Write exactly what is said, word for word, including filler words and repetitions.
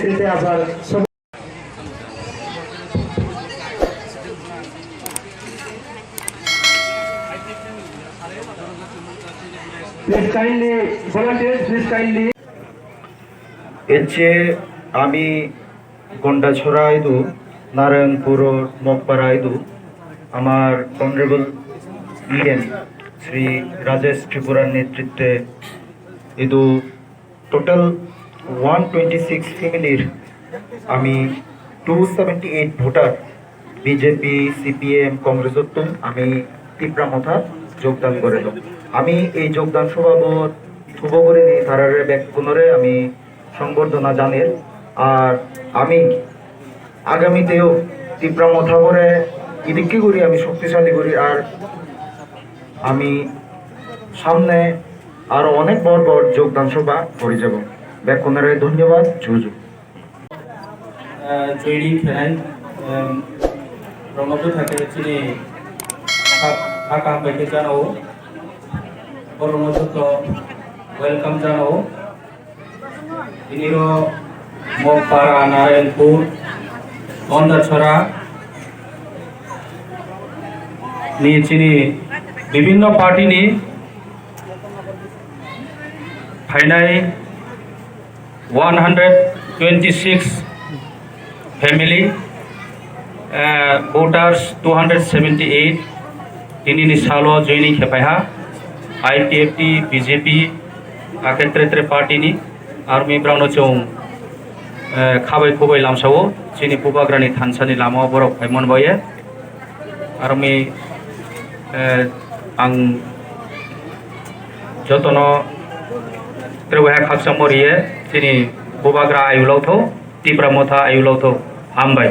দিতে আসার সম- Please kindly, volunteers, please kindly. এর চেয়ে আমি গন্ডাছড়া আইদু, নারায়ণপুর মগপাড়া আইদু, আমার অনারেবল ইএম শ্রী রাজেশ ত্রিপুরার নেতৃত্বে ইদু টোটাল ওয়ান টোয়েন্টি সিক্স ফ্যামিলির আমি two seventy eight voter BJP, CPM, কংগ্রেসত্তু আমি তিপ্রা মথা যোগদান করে দো। আমি এই যোগদান সভাবত থুব করে নি তারারে বেকুনরে আমি সংবর্ধনা জানের। আর আমি আগামীতেও তিপ্রা মথা করে ইদিকে করি আমি শক্তিশালী করি। আর আমি সামনে আরো অনেক বড় বড় যোগদান সভা করে যাব। বেকুনরে ধন্যবাদ, জুজু। Joining khenai, em, rokno bwtha khe chini kha, kha kaham bai khe janao. Borokno joto welcome janao. Tini ro Mokpara, Narayanpur, Gondachora ni chini bibhinno party ni phainai one hundred twenty six family, eh, voters two hundred seventy eight tini ni salo joining khe phaiha, I P F T, B J P, akhe tre tre party ni army brao no chwng, eh, khabai khubai lamsao chini bubagra ni thansa ni lama o borok phaimon baye. Army, eh, ang jotono tre wahai khakchangmo riye chini bubagra ayulok tho, Tipra motha ayulok tho, hambai.